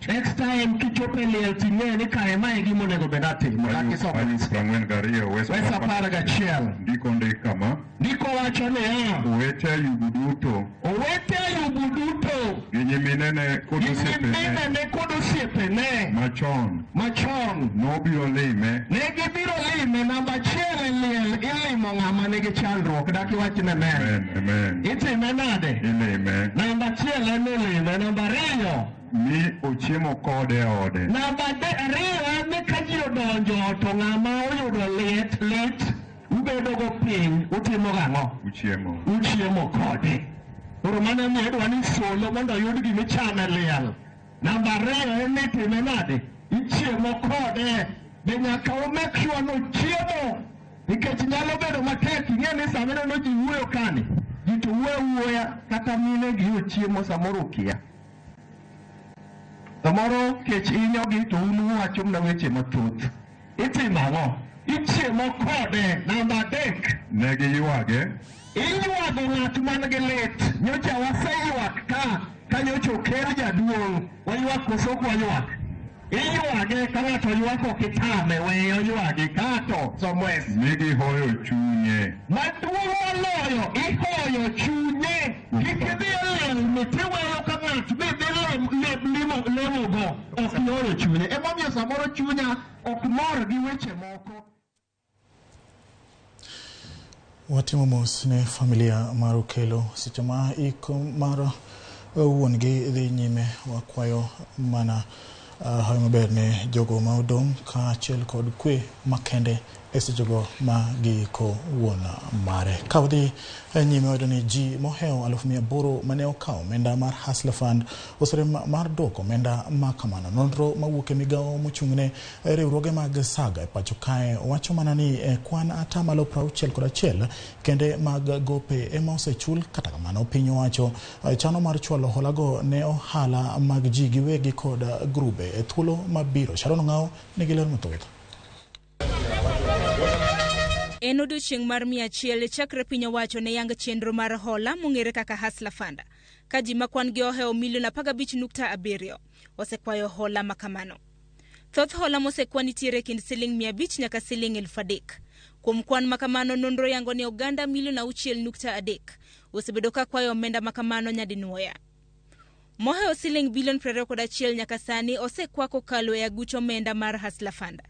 Next time kichopo e liel ting'e ni kare mae e gima onego bed atimo. Ayub 42 wes Wes 11. Ndiko ndik kama. Ndiko wacho niya. Owete Ayubu duto. Owete Ayubu duto. Gi nyiminene kod Gi osiepene. nyiminene kod osiepene. Machon. Machon. Nobiro lime. Ne gibiro lime namba achiel e liel ilimo ng'ama nigi chandruok dak iwach ne men. Amen. Itime nade? Ilime. Namba achiel en ilime, namba ariyo. Mi ochiemo kode e ode. Namba ariyo en ni ka ji odonjo to ng'ama oyudo lit lit ubedo go piny utimo gang'o? Uchiemo. Uchiemo kode. Koro mano emomiyo idwa ni solo mondo oyud gima ichamo e liel. Namba ariyo en ni itime nade? Ichiemo kode. Be nyaka u make sure ni ochiemo. Nikech nyalo bedo matek ing'e ni sama ineno ji wuoyo kani, ji to wuoyo awuoya kata mine gi ochiemo samoro okia. Samoro kech hinyogi to un uwacho mana weche mathoth. Itimo ang'o? Ichiemo kode. Namba adek. Ne giywage. Iywago ng'at man gi lit. Nyocha waseywak ka nyocha oker jaduong'. Waywak koso ok waywak? Iywage ka ng'ato ywak ok itame, weye oywagi kato somwes. Mi gihoyo chunye. Maduong' moloyo, ihoyo chunye. Kik idhi e liel ni tiweyo ka ng'at midhi lemogo ok ihoyo chunye. Emomiyo samoro chunya ok mor gi weche moko. Watimo mos ne familia mar Okello seche ma iko mar wuon gi dhi nyime. Wakwayo mana hawi maber ne jogo ma odong' kaachiel kod kwe makende e sechego ma giiko wuon mare. Ka wadhi nyime wayudo ni ji mohewo 800,000 mane okawo omenda mar Hustler Fund oserem mar duoko omenda ma kamano. Nonro mawuok e migawo mochung'ne riwruoge mag saga e pacho kae wacho mana ni kwan 61% kende mag gope ema osechul. Kata kamano piny owacho chano mar chwalo holago ne ohala mag ji giwegi kod grube e thuolo mabiro. Sharon Ong'awo nigi ler mathoth. En odiochieng' mar 100 chakre piny owacho ne yang chenro mar hola mong'ere kaka Hustler Fund. Ka ji ma kwan gi ohewo milion 15.7 osekwayo hola makamano. Thoth hola mosekwa nitiere kind siling 500 nyaka siling 3,000. Kuom kwan makamano nonro yango ni oganda milion 6.3 osebedo ka kwayo omenda makamano nyadinwoya. Mohewo siling bilion 21 nyaka sani osekwa kokalo e aguch omenda mar Hustler Fund.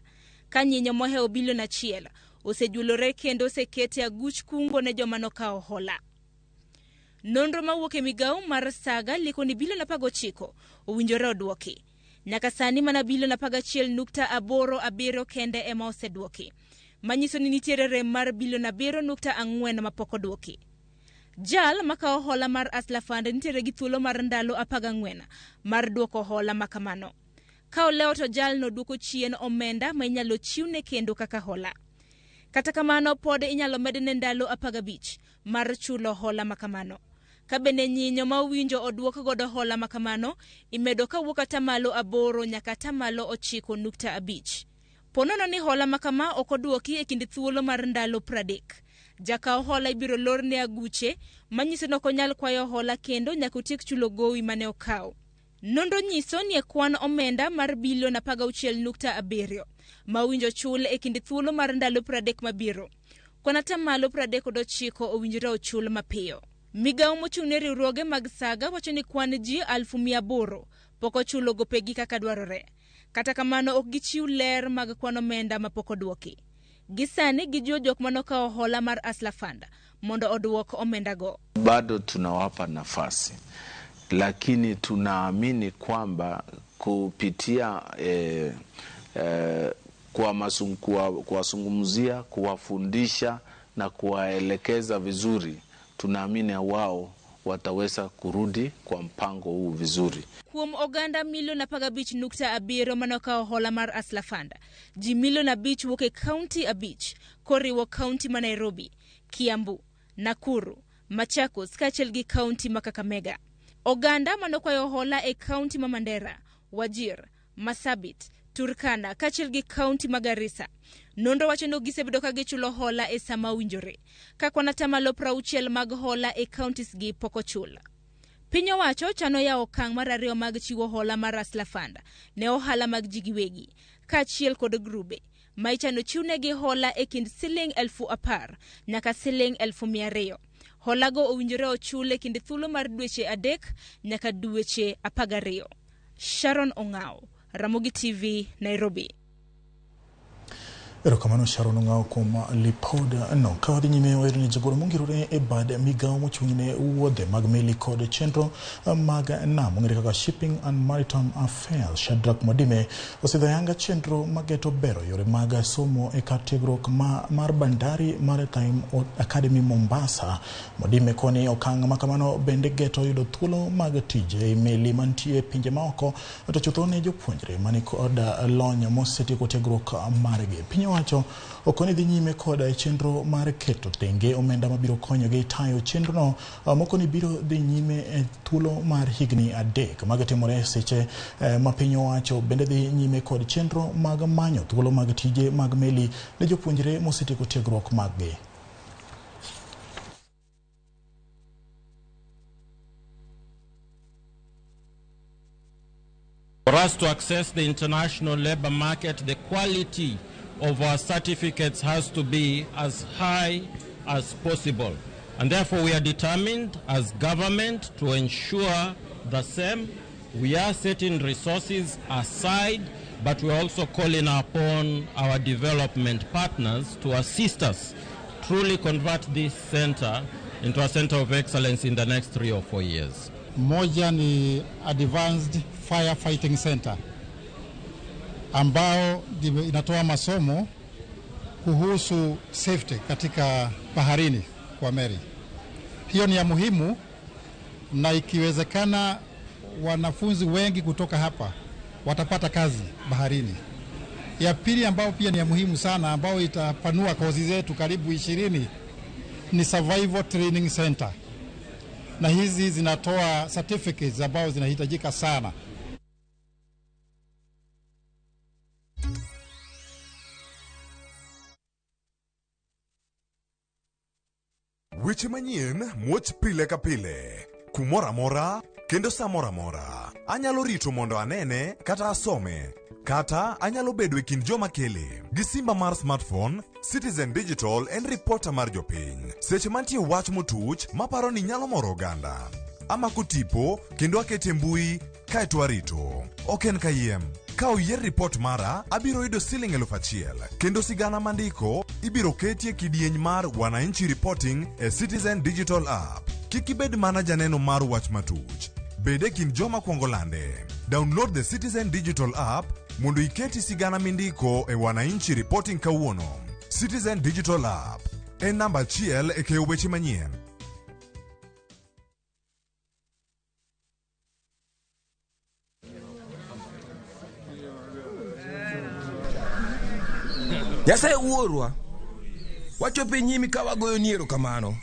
Ka nyinyo mohewo bilion 1 osejulore kendo osekete aguch kungo ne joma nokawo hola. Nonro mawuok e migawo mar saga liko ni bilion 19 owinjore oduoki. Nyaka sani mana bilion 11.87 kende ema oseduoki. Manyiso ni nitiere rem mar bilion 7.4 mapok oduoki. Jal makawo hola mar Hustler Fund nitiere gi thuolo mar ndalo 14 mar duoko hola makamano. Ka olewo to jalno duoko chien omenda ma inyalo chiwne kendo kaka hola. Kata kamano pod inyalo medne ndalo 15 mar chulo hola makamano. Ka bende nyinyo ma owinjo oduok godo hola makamano imedo kawuok 8% nyaka 9.5. Ponono ni hola makama ok oduoki e kind thuolo mar ndalo 30. Jakaw hola ibiro lorne aguche manyiso ni ok onyal kwayo hola kendo nyaka otiek chulo gowi mane okawo. Nonro nyiso ni e kwan omenda mar bilion 16.7 ma owinjo chul e kind thuolo mar ndalo 30 mabiro. Kwan 39% owinjore ochul mapiyo. Migawo mochung'ne riwruoge mag saga wacho ni kwan ji 800,000 pok ochulo gopegi kaka dwarore. Kata kamano ok gichiw ler mag kwan omenda mapok oduoki. Gisani gijiwo jok manokawo hola mar Hustler Fund mondo oduok omendago. Bado tunawapa nafasi, lakini tunaamini kwamba kupitia kuwazungumzia, kuwafundisha na kuwaelekeza vizuri, tunaamini wao wataweza kurudi kwa mpango huu vizuri. Kuom oganda milion 15.7 manokawo hola mar Hustler Fund, ji milion 5 wuok e kaunti 5 koriwo kaunti ma Nairobi, Kiambu, Nakuru, Machakos kaachiel gi kaunti ma Kakamega. Oganda manokwayo hola e kaunti ma Mandera, Wajir, Marsabit, Turkana kaachiel gi kaunti ma Garissa. Nonro wacho ni ok gisebedo ka gichulo hola e sama owinjore, ka kwan atamalo 60 mag hola e counties gi pok ochul. Piny owacho chano yawo okang' mar ariyo mag chiwo hola mar Hustler Fund ne ohala mag ji giwegi kaachiel kod grube ma ichano chiwnegi hola e kind siling 10,000 nyaka siling 200,000. Holago owinjore ochul e kind thuolo mar dweche 3 nyaka dweche 12. Sharon Ong'ao, Ramogi TV, Nairobi. Erokamano Sharon Ong'ao kuom lipod no. Ka wadhi nyime wayudo ni jagoro mongirore e bad migawo mochung' ne wuodhe mag meli kod chenro mag nam mong'ere kaka Shipping and Maritime Affairs Shadrack Mwadime osidho ayanga chenro mageto bero yore mag somo e kar tiegruok mar Bandari Maritime Academy Mombasa. Mwadime koni okang' makamano bende geto yudo thuolo mag tije e meli mantie e pinje maoko to chutho ne jopuonjre mani kod lony mosetieko tiegruok margi. Piny owacho okoni dhi nyime kod chenro mar keto tenge omenda mabiro konyogi tayo chenrono moko ni biro dhi nyime e thuolo mar higni 3 magitimore seche ma piny owacho bende dhi nyime kod chenro mag manyo thuolo mag tije mag meli ne jopuonjre mosetieko tiegruok maggi. For us to access the international labor market, the quality of our certificates has to be as high as possible. And therefore we are determined as government to ensure the same. We are setting resources aside, but we are also calling upon our development partners to assist us truly convert this center into a center of excellence in the next 3 or 4 years. Moja ni Advanced Firefighting Center ambao inatoa masomo kuhusu safety katika baharini kwa meli. Hiyo ni ya muhimu, na ikiwezekana wanafunzi wengi kutoka hapa watapata kazi baharini. Ya pili ambao pia ni ya muhimu sana, ambao itapanua kozi zetu karibu 20, ni Survival Training Center. Na hizi zinatoa certificates ambao zinahitajika sana. Weche manyien muoch pile ka pile, kumoro amora kendo sa moro amora. Anyalo rito mondo anene kata asome, kata anyalo bedo e kind joma kele. Gi simba mar smartphone, Citizen Digital en ripota mar jopiny. Seche mantie wach motuch maparo ni nyalo moro oganda. Amako tipo kendo akete mbui kaeto arito. Ok en kayiem. Ka oyier ripot mara, abiro yudo siling 1000 kendo sigana mandiko ibiro ketie kidieny mar Wananchi Reporting e Citizen Digital App. Kik ibed mana janeno mar wach matuch. Bed e kind joma kwongo lande. Download the Citizen Digital App mondo iketi sigana mindiko e Wananchi Reporting kawuono. Citizen Digital App en namba 1 e keyo weche manyien. Nyasaye wuorwa, wachopo e nyimi ka wagoyoni erokamano.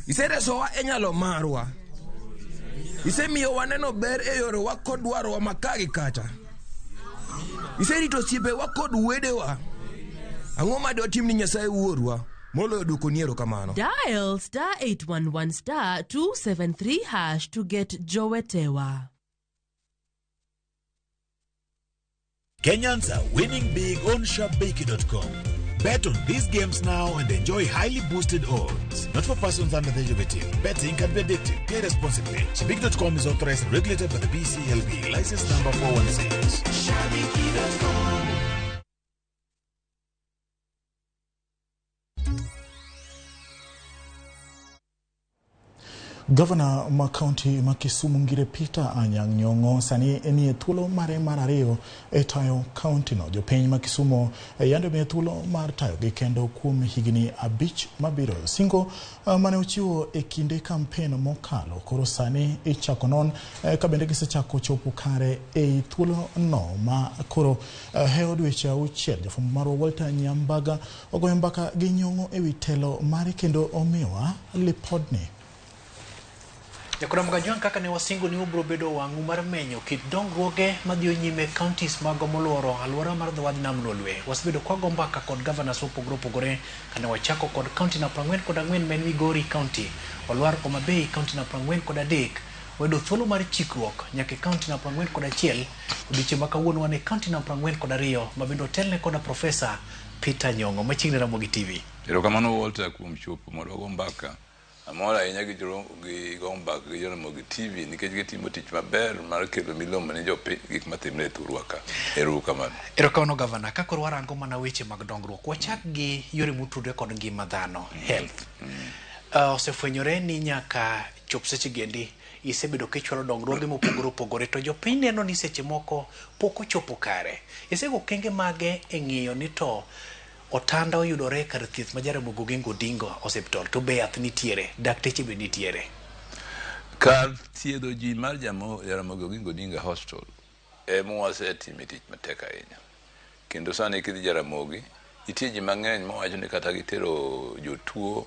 Iseresowa e nyalo marwa. Isemiyo waneno ber e yorewa kod dwarowa maka gi kacha. Iserito osiepewa kod wedewa. Ang'o ma dwatim ni Nyasaye wuorwa moloyo dwokoni erokamano? Dial star 811 star 273 hash to get Jowetewa. Kenyans are winning big on Shabiki.com. Bet on these games now and enjoy highly boosted odds. Not for persons under the age of 18. Betting can be addictive. Play responsibly. Shabiki.com is authorized and regulated by the BCLB. License number 416. Shabiki.com. Gavana ma kaunti ma Kisumu Ngire Peter Anyang' Nyong'o sani nie thuolo mare mar ariyo e tayo kaunti no. Jopiny ma Kisumu yande omiye thuolo mar tayogi kendo kuom higni 5 mabiro. Singo mane ochiwo e kinde kampen mokalo koro sani ichako non ka bende gisechako chopo kare ei thuolo no ma koro hewo dweche 6. Jafwambo marwa Walter Nyambaga ogoyo mbaka gi Nyong'o ewi telo mare kendo omiwa lipodni. Jakoram Kajwang' kaka ne wasingo ni ubiro bedo wang'u mar menyo kit dongruoge madhiyo nyime e counties mago moluoro alwora mar dho wadh nam Lolwe. Wasebedo kwago mbaka kod governors mopogore opogore kane wachako kod county na 44 ma en Migori County, walwar Homa Bay county na 43, wayudo thuolo mar chikruok nyaka e county na 41. Odiochieng' ma kawuono wan e county na 42 ma bende otelne koda Professor Peter Nyong'o. Machiegni Ramogi TV. Erokamano Walter kuom chopo mondo wago mbaka. Amor ahinya gi gi go mbaka gi Jaramogi TV nikech gitimo tich maber mar kelo milome ne jopiny gik matimre e thurwa ka. Ero uru kamano. Erokamano gavana, ka koro warango mana weche mag dongruok, wachak gi yore motudre kod ngima dhano, health. Osefwenyore ni nyaka chop seche gendi isebedo kichwalo dongruoge mopogore opogore to jopiny neno ni seche moko pok ochopo kare. Isego okenge mage e ng'iyo ni to otanda oyudore e kar thieth ma Jaramogi Oginga Odinga Hospital to be yath nitiere, dakteche be nitiere? Kar thiedho ji mar Jaramogi Oginga Odinga Hospital ema wasetime tich matek ahinya. Kendo sani kidhi Jaramogi, nitie ji mang'eny mawacho ni kata gitero jotuo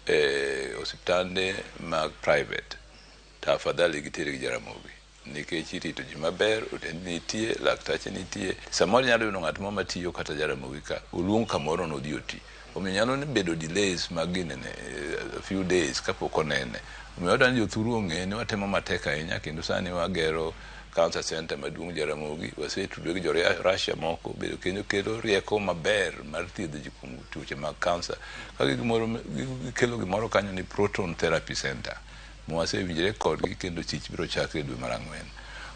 e osiptande mag private to afadhali gitergi Jaramogi nikech irito ji maber, otendni nitie, laktache nitie. Samoro inyalo yudo ng'at moro matiyo kata Jaramogi ka, oluong kamoro nodhi oti. Omiyo nyalo bedo delays mag ginene, a few days kapok onene. Omiyo wadwa ni jothuru ong'e ni watemo matek ahinya kendo sani wagero cancer center maduong' Jaramogi, wasetudore gi jo Russia moko bedo kendo kelo rieko maber mar thiedho ji kuom tuoche mag cancer. Ka gikelo gimoro kanyo ni proton therapy center mwasewinjore kodgi kendo tich biro chakre dwe mar ang'wen.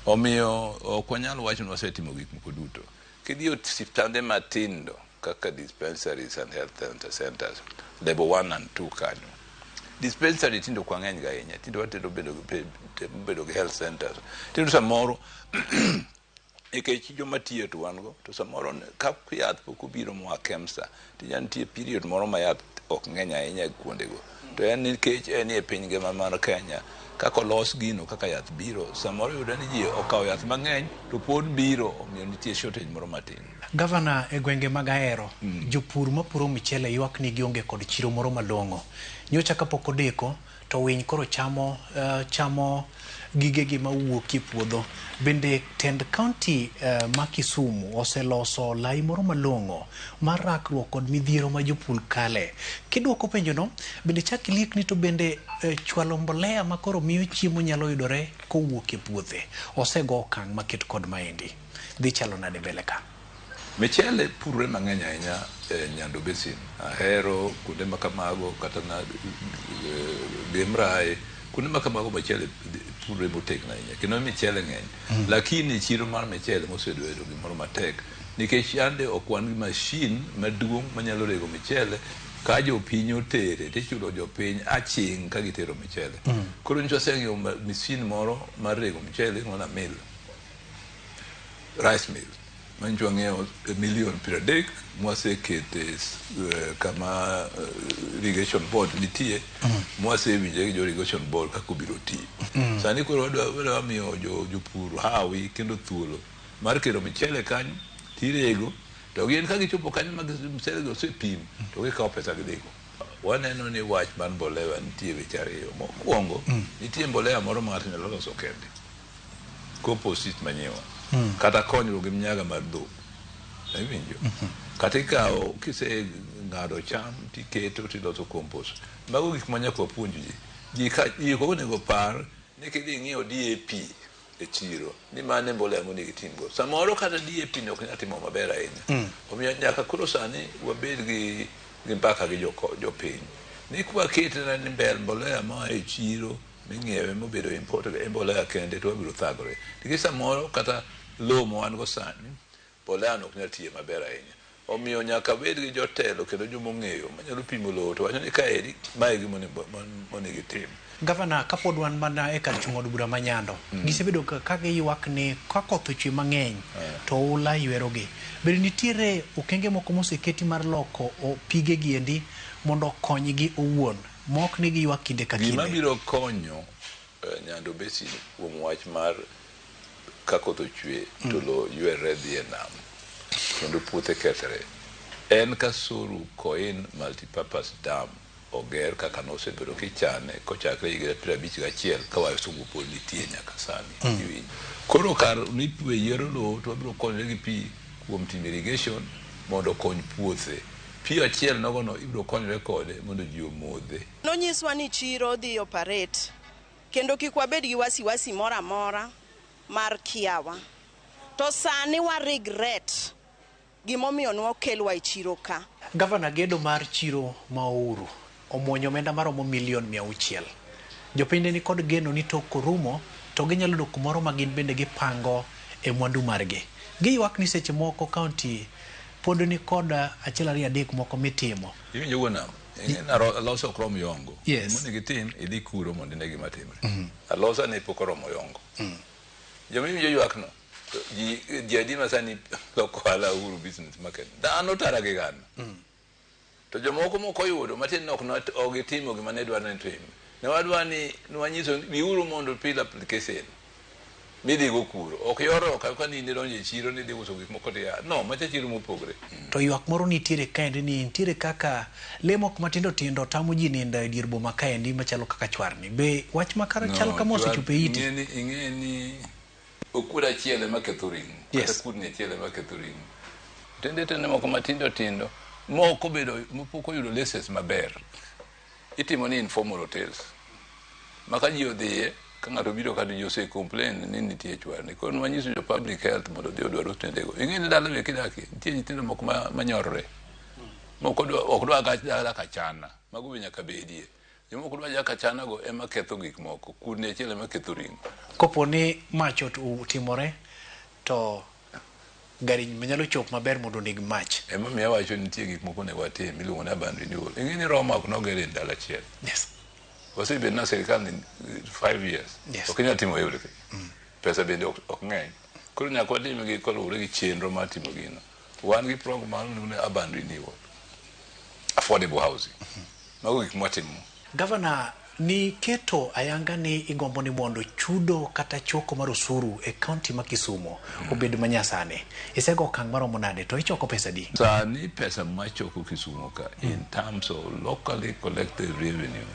Omiyo ok wanyal wacho ni wasetimo gik moko duto. Kidhi e osiptande matindo kaka dispensaries and health centers level 1 and 2 kanyo. Dispensary tindo ok wang'eny ga ahinya, tindo watendo bedo gi health centers. Tindo samoro nikech joma tiyo to wan go to samoro ka yath pok obiro moa KEMSA to nitie period moro ma yath ok ng'eny ahinya e kuondego. To en nikech en e piny ngima mar Kenya kaka olos gino kaka yath biro samoro iyudo ni ji okawo yath mang'eny to pod biro omiyo nitie shortage moro matin. Gavana e gwenge mag Ahero, jopur mapuro michele ywak ni gionge kod chiro moro malong'o. Nyocha kapok odeko to winy koro chamo chamo gigegi mawuok e puodho. Bende tend county ma Kisumu oseloso lai moro malong'o mar rakruok kod midhiero ma jopur kale. Kidwoko penjono, bende chak iliekni to bende chwalo mbolea ma koro miyo chiemo nyalo yudore kowuok e puothe. Osego okang' maket kod maendi. Dhi chalo nade mbele ka? Michele purre mang'eny ahinya e Nyando Basin. Ahero kuonde ma kamago kata na Gemrae kuonde ma kamago michele purre motegno ahinya kendo michele ng'eny. Lakini chiro mar michele mosebedo gimoro matek nikech yande ok wan gi mashin maduong' manyalo rego michele ka jopiny otere tichulo jopiny aching' ka gitero michele. Koro nyocha waseng'iewo mashin moro mar rego michele iluongo ni mill, rice mill. Manyicho wang'iewo milion 30 mwasekete kama irrigation board nitie mwasewinjore gi jo irrigation board kaka obiro tiyo. Sani koro wadwa miyo jopur hawi kendo thuolo mar kelo michele kanyo tirego to gin ka gichopo kanyo ma michele go osepim to gikawo pesa gidhigo. Waneno ni wach mar mbolea nitie weche ariyo. Mokwongo nitie mbolea moro ma ng'ato nyalo loso kende, compost manure kata konyruok gi mnyaga mar dhok. Iwinjo? Kata ikawo kise ng'ado cham tiketo tiloso compost. Mago gik ma nyaka wapuonj ji. Ji ka ji ok onego par ni kidhi ing'iewo DAP e chiro ni mano e mbolea monego itimgo. Samoro kata DAP ni ok nyal timo maber ahinya. Omiyo nyaka koro sani wabed gi mbaka gi jopiny ni kwakete ni mbolea moa e chiro ming'iewe mobedo imported e mbolea kende to wabiro thagore. Nikech samoro kata lowo ma wan go sani mbolea no ok nyal tiyo maber ahinya. Omiyo nyaka bed gi jotelo kendo joma ong'eyo manyalo pimo lowo to wacho ni kaeri mae e gima onego itim. Gavana, kapod wan mana e kar chung' od bura ma Nyando, gisebedo ka giywak ni ka koth ochwe mang'eny to oula ywerogi. Bende nitiere okenge moko moseketi mar loko pige gi endi mondo okonygi owuon mok ni giywak kinde ka Gima kinde? biro konyo Nyando Basin kuom wach mar ka koth ochwe to lowo ywere dhi e nam kendo puothe kethre en Kasuru Koin Multipurpose Dam oger kaka nosebedo kichane kochakre higa 51 ka wasungu pod nitie nyaka sani. Iwinjo. Koro kar ni yiero lowo to wabiro konyore gi pi kuom timo irrigation mondo okony puothe. Pi achiel nogono ibiro konyore kode mondo ji omodhe. Nonyiswa ni chiro dhi operate kendo kik wabed gi wasiwasi moro amora mar kiawa. To sani wa regret gimomiyo nokelwa e chiro ka. Gavana, gedo mar chiro ma Ouru omuonyo omenda maromo milion 600. Jopiny ne nikod geno ni tok korumo to ginyalo yudo kumoro ma gin bende gipango e mwandu margi. Giywak ni seche moko kaunti pod ni kod achiel ariyo adek moko mitimo. Iwinjo wuon nam? Ing'e ni alosa ok rom yongo. Gima onego itim, idhi kuro mondo ine gima timre. Alosa ne pok oromo yongo. Joma iwinjo ywak no, to ji adi ma sani loko ohala Uhuru Business Market? Dhano tara gi gana. To jomoko mok oyudo, matiende ni ok gitimo gima ne dwaro ni tim. Ne wadwa ni nwanyiso ni biuru mondo fill application midhigo kuro. Ok yor ok ka ni idonjo e chiro ni idhi uso gik moko tiya. No, macha chiro mopogre. To ywak moro nitiere kaendi ni nitiere kaka lee moko matindo tindo tamo ji nindo e dier boma kaendi machalo kaka chwarni. Be wach ma kar chal kama osechopo e iti? Ing'e ni okuodo achiel ema ketho ring'o. Kata kudni achiel ema ketho ring'o. Tende tende moko matindo tindo mok obedo mopok oyudo license maber. Itimo ni informal hotels. Ma ka ji odhiye, ka ng'ato obiro ka to ji ose complain ni nitie chwarni. Koro nwanyiso jo public health mondo odhi odwar otendego. Ing'e ni dala be kidakie, nitie nyithindo moko manyorore. Moko ok dwa gach dala kachana. Mago be nyaka bedie. Jomoko dwa ja kachana go ema ketho gik moko. Kudni achiel ema ketho ring'o. Kopo ni mach otimore to gari nyalo chopo maber mondo oneg mach. Emomiyo awacho ni nitie gik moko onego watim miluongo ni urban renewal. Ing'e ni Roma ok noger e ndalo achiel. Wasebet na sirikal ni 5 years. Ok inyal timo everything. Pesa bende ok ng'eny. Koro nyaka watim gi koluwore gi chenro mar timo gino. Wan gi program mar miluongo ni urban renewal. Affordable housing. Mago gik mwatimo. Gavana, ni keto ayanga ni igombo ni mondo chudo kata choko mar osuru e kaunti ma Kisumu obed manyasani. Isego okang' maromo nade to ichoko pesa di? Sani pesa mwachoko Kisumu ka in terms of locally collected revenue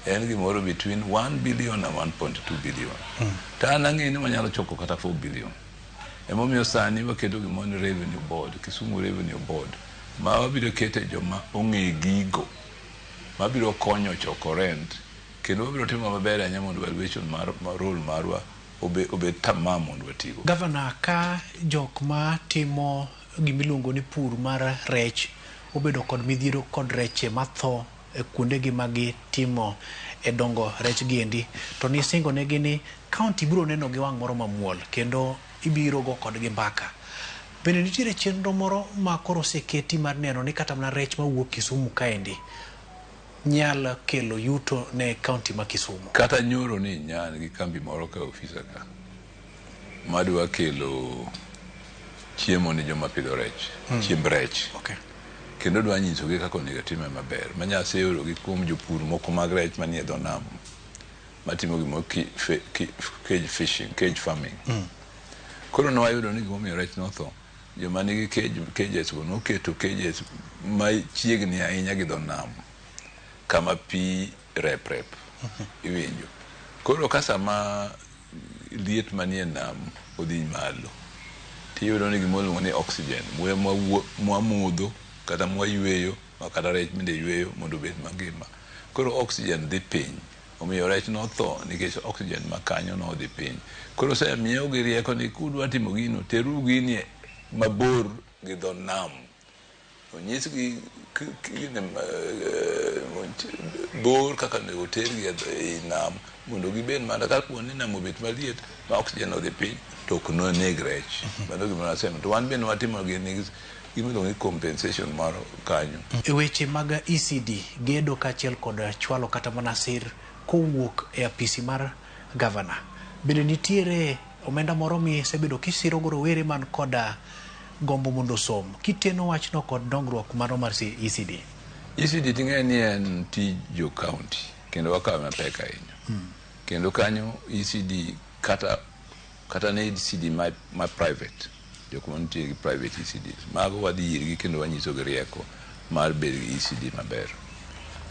en gimoro between 1 billion and 1.2 billion. To an ang'e ni wanyalo choko kata 4 billion. Emomiyo sani waketo gimoro ni revenue board, Kisumu Revenue Board, ma wabiro kete joma ong'e gigo mabiro konyo choko rent kendo wabiro timo maber ahinya mondo valuation mar role marwa obed tamam mondo watigo. Gavana, ka jok ma timo gimiluongo ni pur mar rech obedo kod midhiero kod reche matho e kuondegi ma gitimo e dongo rech giendi, to nisingo negi ni kaunti biro neno gi wang' moro mamuol kendo ibiro go kodgi mbaka. Bende nitiere chenro moro ma koro oseketi mar neno ni kata mana rech mawuok Kisumu kaendi nyalo kelo yuto ne kaunti ma Kisumu? Kata nyoro ni nyan gi kambi moro ka ofisa ka madwa kelo chiemo ni joma pidho rech, chiemb rech. Kendo dwa nyisogi kaka onego time maber. Manyase oro gi kuom jopur moko mag rech manie dho nam matimo gimoro cage fishing, cage farming. Koro ne wayudo ni gimomiyo rech notho, joma nigi cages go noketo cages machiegni ahinya gi dho nam kama pi rep rep. Iwinjo. Koro ka sama liet manie nam odhi malo, tiyudo ni gima iluongo ni oxygen, muya mwamodho kata mwayweyo, kata rech bende yweyo mondo obed mangima. Koro oxygen dhi piny. Omiyo rech notho nikech oxygen ma kanyo nodhi piny. Koro osemiyogi rieko ni kudwa timo gino, teruru gini mabor gi dho nam. Onyisgi bor kaka onego tergi e nam mondo gibed mana ka ni nam obet maliet ma oxygen odhi piny to ok noneg rech. Mano gima nasemo. To wan bende watimo gini gima iluongo ni compensation mar kanyo. E weche mag ECD, gedo kaachiel kod chwalo kata mana sir kowuok e apisi mar gavana, bende nitiere omenda moro misebedo kisiro go rowere man koda gombo mondo osom kiteno wachno kod dongruok mano mar ECD? ECD ting'e ni en tij jo county kendo wakawe mapek ahinya. Kendo kanyo ECD kata ne ECD ma private, jok mantie gi private ECDs, mago wadhi irgi kendo wanyisogi rieko mar bedo gi ECD maber.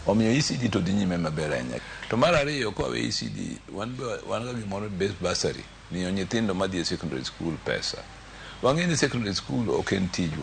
Omiyo ECD to dhi nyime maber ahinya. To mar ariyo, kowe ECD, wan be wan ga gimoro base bursary, miyo nyithindo madhi e secondary school pesa. Wang'e ni secondary school ok en tijwa.